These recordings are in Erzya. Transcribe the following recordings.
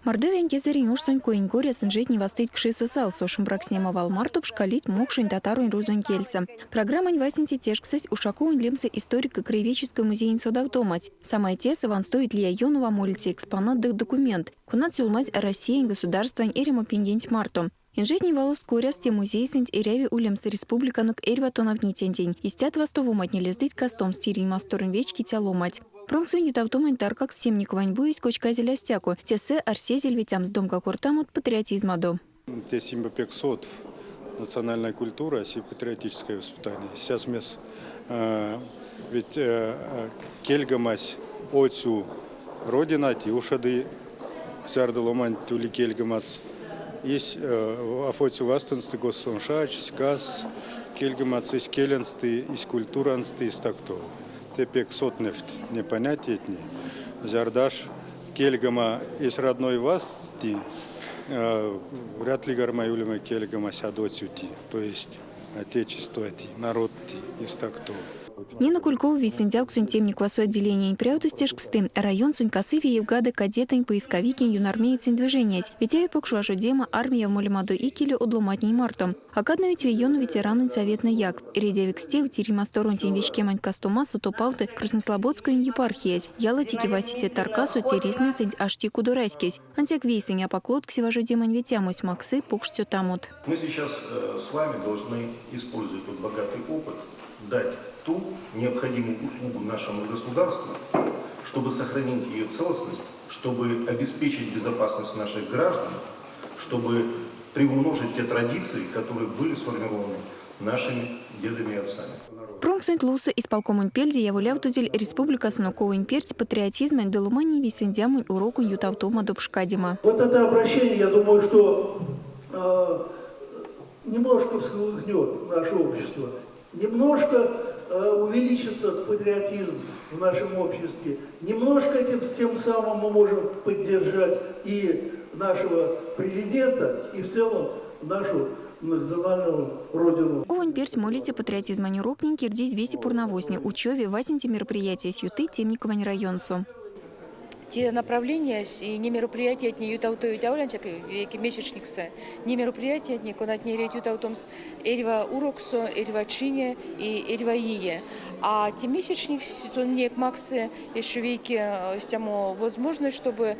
Мордовиянь кезэрень ошсонть коень коряс инжетне вастыть кшисэ салсо, шумбракстнема вал марто пшкалить мокшонь, татаронь, рузонь кельсэ. Программань васенце тешксэсь Ушаковонь лемсэ историко-краеведческой музеень содавтомась. Самай тесэ ванстовить лия ёнов а молиця экспонатт ды документт, конат сюлмазь Россиянь государствань эрямопингенть марто. Инжетнень валост коряс те музейсэнть эряви улемс республиканок эрьва тонавтницянтень. Истят вастовоматне лездыть кастомс тиринь масторонь вечкиця ломанть. Промксонь ютавтомань таркакс Темниковань буесь кочказель а стяко. Тесэ арсезель ветямс домка кортамот патриотизмадо. Те симба пек содов национальная культурась и патриотическое воспитание. Сейчас мес ведь кельгемась оцю родинать и ушоды зярдо ломанть ули кельгемац. Есть афоцю вастынсты госсон шачсь, кассь, кельгемацесь келенсты, ись культурансты, ись так-то. Те пек сотневть не понятиятне. Зярдаш кельгема эсь родной васти, вряд ли кармай улеме кельгема сядоцюти, то есть отечество ти, народ ти, ись так-то. Нина Кулькова вейсэндявксонь Темниковасо отделениянь прявтось тешксты, районсонть касы виевгады кадетэнь, поисковикень, юнармеецэнь движениясь. Ветяви покш важодема армияв молемадо икеле од ломантнень марто. А кадновить ве ёно ветеранонь советнэяк. Редявикс тев тиринь масторонтень вечкеманть кастомасо топавты Краснослободскоень епархиясь. Ялатеке васенце таркасо те рисьмесэнть ашти кудораськесь. Ансяк вейсэнь апак лотксе важодемань ветямось максы покш цётамот. Мы сейчас с вами должны, используя тот богатый опыт, дать ту необходимую услугу нашему государству, чтобы сохранить ее целостность, чтобы обеспечить безопасность наших граждан, чтобы приумножить те традиции, которые были сформированы нашими дедами и отцами. Промксонть лувсо исполкомонть пельде яволявтозель республикасонок ковонь перть патриотизмань ды ломанень вейсэндямонь уроконь ютавтомадо пшкадема. Вот это обращение, я думаю, что э, немножко всколыхнет наше общество, немножко э, увеличится патриотизм в нашем обществе, немножко этим, тем самым мы можем поддержать и нашего президента, и в целом нашу национальную родину. Ковонь перть молиця патриотизмань уроктнень кирдезь весе пурнавозтне. Учови, васенце мероприятиясь юты Темниковань районсо. Те направлениясь и не мероприятиятне ютавтовить аволь ансяк вейке месячниксэ, не мероприятиятне, конатне эрявить ютавтомс эрьва уроксо, эрьва чине и эрьва ие. А те месячникесь сон минек максы еще вейке истямо возможность, чтобы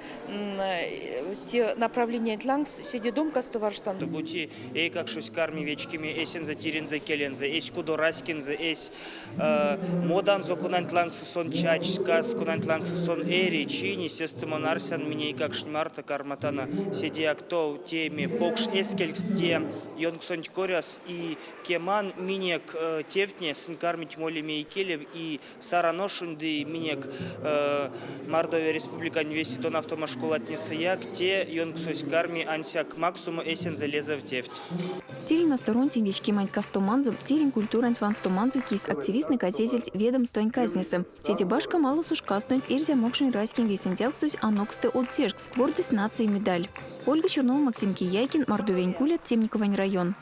те направлениянть лангс седе домкасто варштамс. Бути эйкакшось карми вечкеме эсензэ тиринзэ келензэ, эсь кудораськензэ, эсь Моданзо, конанть лангсо сон чачсь, кассь, конанть лангсо сон эри, чийни, сестэ мон арсян, минь эйкакштнень марто карматано седеяк тов тееме покш эскелькст те ёнксонть коряс и кеман, минек тевтне сынь кармить молеме икелев и Саран ошонь ды минек Мордовия Республикань весе тонавтома школатнесэяк те ёнксось карми ансяк максомо эсензэ лезэв тевть. Тиринь масторонтень вечкеманть кастоманзо, тиринь культуранть ванстоманзо кис активисттнэ казезельть ведомствань казнесэ. Теде башка, маласо шкастонть эрзя-мокшонь раськень вейсэндявксось аноксты од тешкс, Гордость нации медаль. Ольга Чернова, Максим Кияйкин, Мордовиянь кулят, Темниковань район.